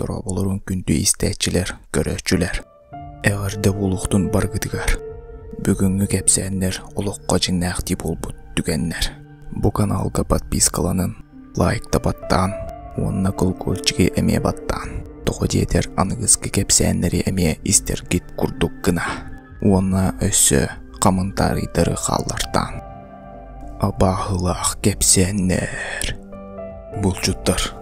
Дорооболорун күндү истээччилэр, көрөөччүлэр! Эҕэрдэ буолуохтун барыгытыгар! Бүгүҥҥү кэпсээннэр олоххо дьиҥнээхтии буолбут түгэннэр. Бу каналга подпискаланын, лайкта баттаан уонна колокольчигы эмиэ баттаан. Тоҕо диэтэр аныгыскы кэпсээннэри эмиэ истэргит курдук гына. Уонна өссө хамынтаарыйдары хааллартаан. Абааһылаах кэпсээннэр. Булчуттар.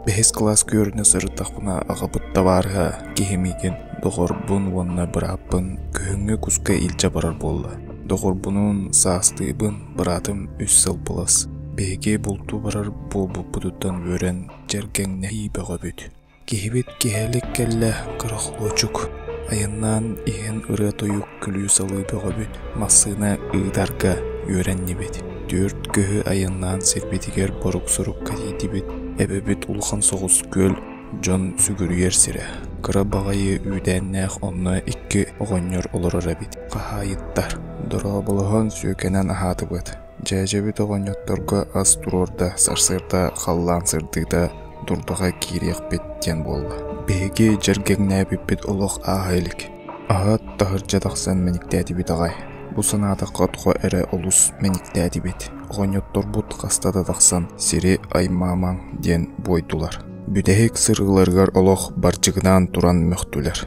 Бэһис кылааска үөрэнэ сырыттахпына аҕабыт табаарыһа киһи миигин, доҕорбун уонна бырааппын күһүҥҥү куска илдьэ барар буолла. Доҕорбунуун саастыыбын, быраатым үс сыл былас. Биһиги бултуу барар буолбуппутуттан үөрэн дьэргэҥнэһии бөҕөбүт. Киһибит киэһэлик кэллэ, кыра холуочук. Айаннаан иһэн ырыа-тойук, күлүү-салыы бөҕөбүт, массыына ыытарга үөрэннибит. Түөрт көһү айаннаан сирбитигэр борук-сорукка тиийдибит. Эбэбит улахан соҕус күөл, дьон сүгүрүйэр сирэ. Кыра баҕайы үүтээннээх онно икки оҕонньор олорор эбит. Хаһаайыттар. Дорооболоһон сүөкэнэн аһаатыбыт. Дьээдьэбит оҕонньотторго ас туруорда, сарсыарда халлаан сырдыыта дурдаҕа киириэхпит диэн буолла. Биһиги дьэргэҥнээбиппит олох ааһа илик. Аһаат таһырдьа тахсан мэниктээтибит аҕай. Бу санаатахха тоҕо эрэ олус мэниктээтибит. Оҕонньотторбут хаста да тахсан сири аймаамаҥ диэн буойдулар. Бүтэһик сырыыларыгар олох бардьыгынаан туран мөхтүлэр.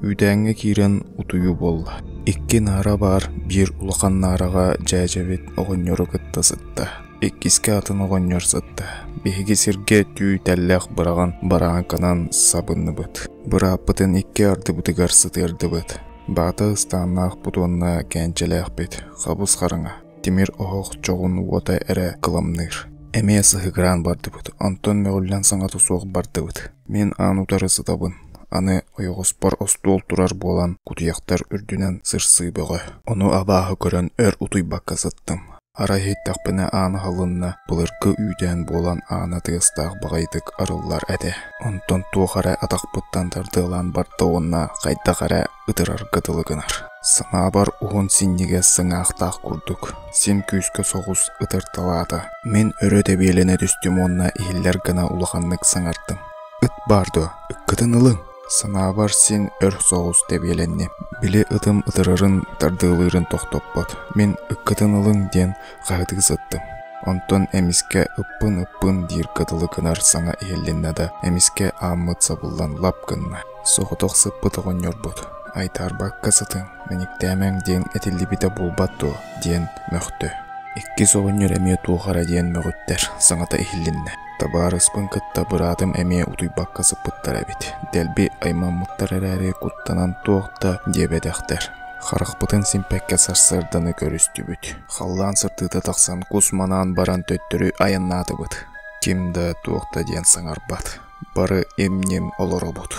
Үүтээҥҥэ киирэн утуйуу буолла. Икки наара баар, биир улахан наараҕа дьээдьэбит оҕонньору кытта сытта, иккискэ атын оҕонньор сытта. Биһиги сиргэ түү тэллэх быраҕан барааҥканан сабынныбыт. Бырааппытын икки ардыбытыгар сытыардыбыт. Баата ыстааннаахпыт уонна кээнчэлээхпит, хабыс-хараҥа, тимир оһох чоҕун уота эрэ кыламныыр. Эмиэ сыһыгыраан бардыбыт, онтон мөҕүллэн саҥата суох бардыбыт. Мин аан утары сытабын, аны ойоҕоспор остуол турар буолан кутуйахтар үрдүнэн сырсыы бөҕө. Ону абааһы көрөн өр утуйбакка сыттым. Арай иһиттэхпинэ аан аһылынна, былыргы үүтээн буолан аана тыастаах баҕайытык арыллар этэ. Онтон туох эрэ атахпыттан тардыалаан барда уонна хайдах эрэ ытырарга дылы гынар. Санаабар уһун синньигэс сыҥаахтаах курдук, син күүскэ соҕус ытырталаата. Мин өрө тэбиэлэнэ түстүм уонна иһиллэр гына улаханнык саҥардым. Ыт баар дуо? Ыккытын ылыҥ! Санаабар син өр соҕус тэбиэлэнним. Били ытым ытырарын, тардыалыырын тохтоппот. Мин ыккытын ылыҥ диэн хаһытыы сыттым. Онтон эмискэ ыппын-ыппын диир кытылы гынар саҥа иһиллиннэ да, эмискэ ааммыт сабыллан лап гынна. Соҕотох сыппыт оҕонньорбут «Айтаарбакка сытыҥ, мэниктээмэҥ диэн этиллибитэ буолбат дуо?» диэн мөхтө. Иккис оҕонньор эмиэ туох эрэ диэн мөҕүттэр, саҥата иһиллиннэ. Табаарыспын кытта быраатым эмиэ утуйбакка сыппыттар эбит. Дэлби аймаммыттар эрээри куттанан туох да диэбэтэхтэр. Харахпытын симпэккэ сарсыарданы көрүстүбүт. Халлаан сырдыыта тахсан кус манаан баран төттөрү айаннаатыбыт. Ким да туох да диэн саҥарбат. Бары им-ньим олоробут.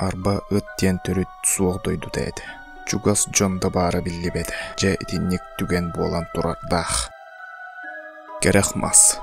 Арба ыт диэн төрүт суох дойдута этэ. Чугас дьон да баара биллибэтэ. Дьэ итинник түгэн буолан турардаах. Кэрэх мас.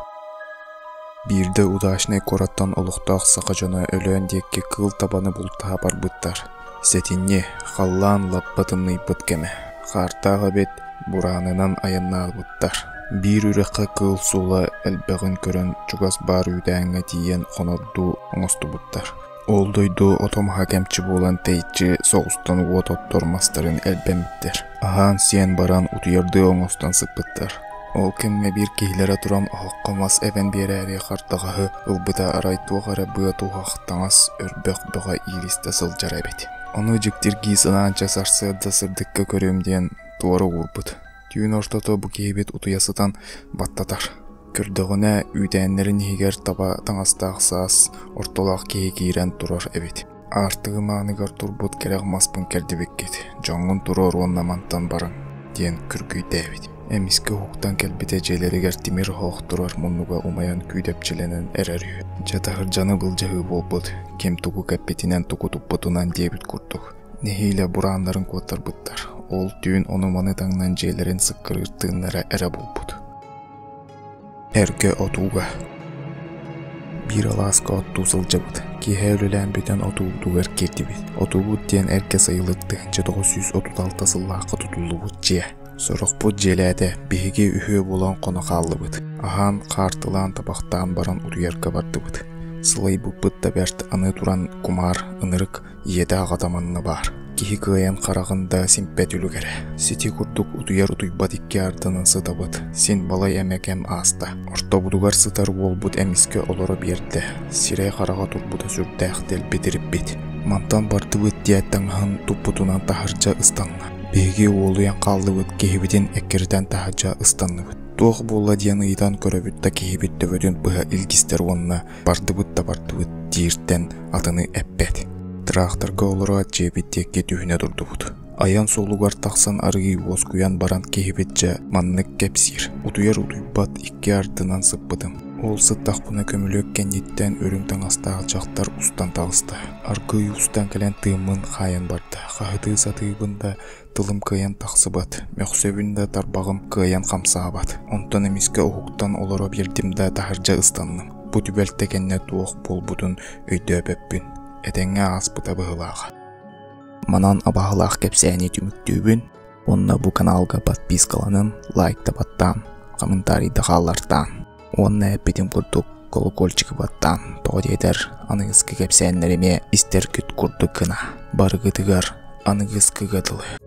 Биирдэ Удачнай куораттан олохтоох саха дьоно Өлөөн диэки кыыл табаны бултаһа барбыттар. Сэтинньи, халлаан лаппа тымныйбыт кэмэ. Хаартаах эбит, бураанынан айаннаабыттар. Биир үрэххэ кыыл суола элбэҕин көрөн чугас баар үүтээҥҥэ тиийэн хонордуу оҥостубуттар. Ол дойду ото-маһа кэмчи буолан тэйиччи соҕустан уот оттор мастарын элбэммиттэр. Аһаан-сиэн баран утуйардыы оҥостон сыппыттар. Ол кэмҥэ биир киһилэрэ туран оһоххо мас эбэн биэрээри хардаҕаһы ылбыта арай туох эрэ быа туһах таҥас өрбөх бөҕө иилистэ сылдьар эбит. Ону дьиктиргии санаанча сарсыарда сырдыкка көрүөм диэн туора уурбут. Түүн ортото бу киһибит утуйа сытан баттатар. Көрдөҕүнэ, үүтээннэрин иһигэр таба таҥастаах саас ортолоох киһи киирэн турар эбит. Аартыгым ааныгар турбут кэрэх маспын кэрдибиккит, дьоҥҥун туруор уонна мантан барыҥ диэн күргүйдээбит. Эмискэ уһуктан кэлбитэ дьиэлэригэр тимир оһох турар муннуга умайан күүдэпчилэнэн эрэр үһү. Дьэ таһырдьаны былдьаһыы буолбут, ким тугу кэппитинэн тугу туппутунан диэбит курдук. Нэһиилэ бурааннарын куоттарбыттар. Ол түүн ону-маны таҥнан дьиэлэрин сыккырыыр тыыннара эрэ буолбут. Эргэ отууга Биир алааска оттуу сылдьабыт. Киэһэ үлэлээн бүтэн отуубутугар киирдибит. Отуубут диэн эргэ сайылык 1936 сыллаахха тутуллубут дьиэ. Сорохпут дьиэлээтэ, биһиги үһүө буолан хоно хааллыбыт. Аһаан, хаартылаан, табахтаан баран утуйарга бардыбыт. Сылайбыппыт да бэрт аны туран кумаар, ынырык, ийэтэ аҕата манна баар. Киһи кыайан хараҕын да симпэт үлүгэрэ. Сити курдук утуйар утуйбат икки ардынан сытабыт. Син балай эмэ кэм ааста. Ортобутугар сытар уолбут эмискэ олоро биэрдэ. Сирэй-хараҕа турбута сүрдээх дэлби тириппит. Мантан бардыбыт диэт таҥаһын туппутунан таһырдьа ыстанна. Биһиги уолуйан хааллыбыт киһибитин эккирэтэн таһырдьа ыстанныбыт. Туох буолла диэн ыйытан көрөбүт да киһибит төбөтүн быһа илгистэр уонна бардыбыт да бардыбыт дииртэн атыны эппэт. Тыраахтарга олороот дьиэбит диэки түһүнэ турдубут. Айан суолугар тахсан арыый уоскуйан баран киһибит дьэ маннык кэпсиир. Утуйар утуйбат икки ардынан сыппытым. Ол сыттахпына көмүлүөк кэнниттэн үрүҥ таҥастаах дьахтар устан таҕыста. Аргыый устан кэлэн тыыммын хаайан барда. Хаһытыы сатыыбын да тылым кыайан тахсыбат, мөхсөбүн да тарбаҕым кыайан хамсаабат. Онтон эмискэ уһуктан олоро биэрдим да таһырдьа ыстанным. Бу түбэлтэ кэннэ туох буолбутун өйдөөбөппүн. Этэҥҥэ ааспыта быһыылааҕа. Манан абаһалаах кэпсээни түмүктүүбүн уонна бу каналга подпискаланын, лайкта баттаан, комментарийда хааллартаан уонна эппитим курдук колокольчигы баттаан, тоҕо диэтэр аныгыскы кэпсээннэри эмиэ истэргит курдук гына барыгытыгар аныгыскыга дылы.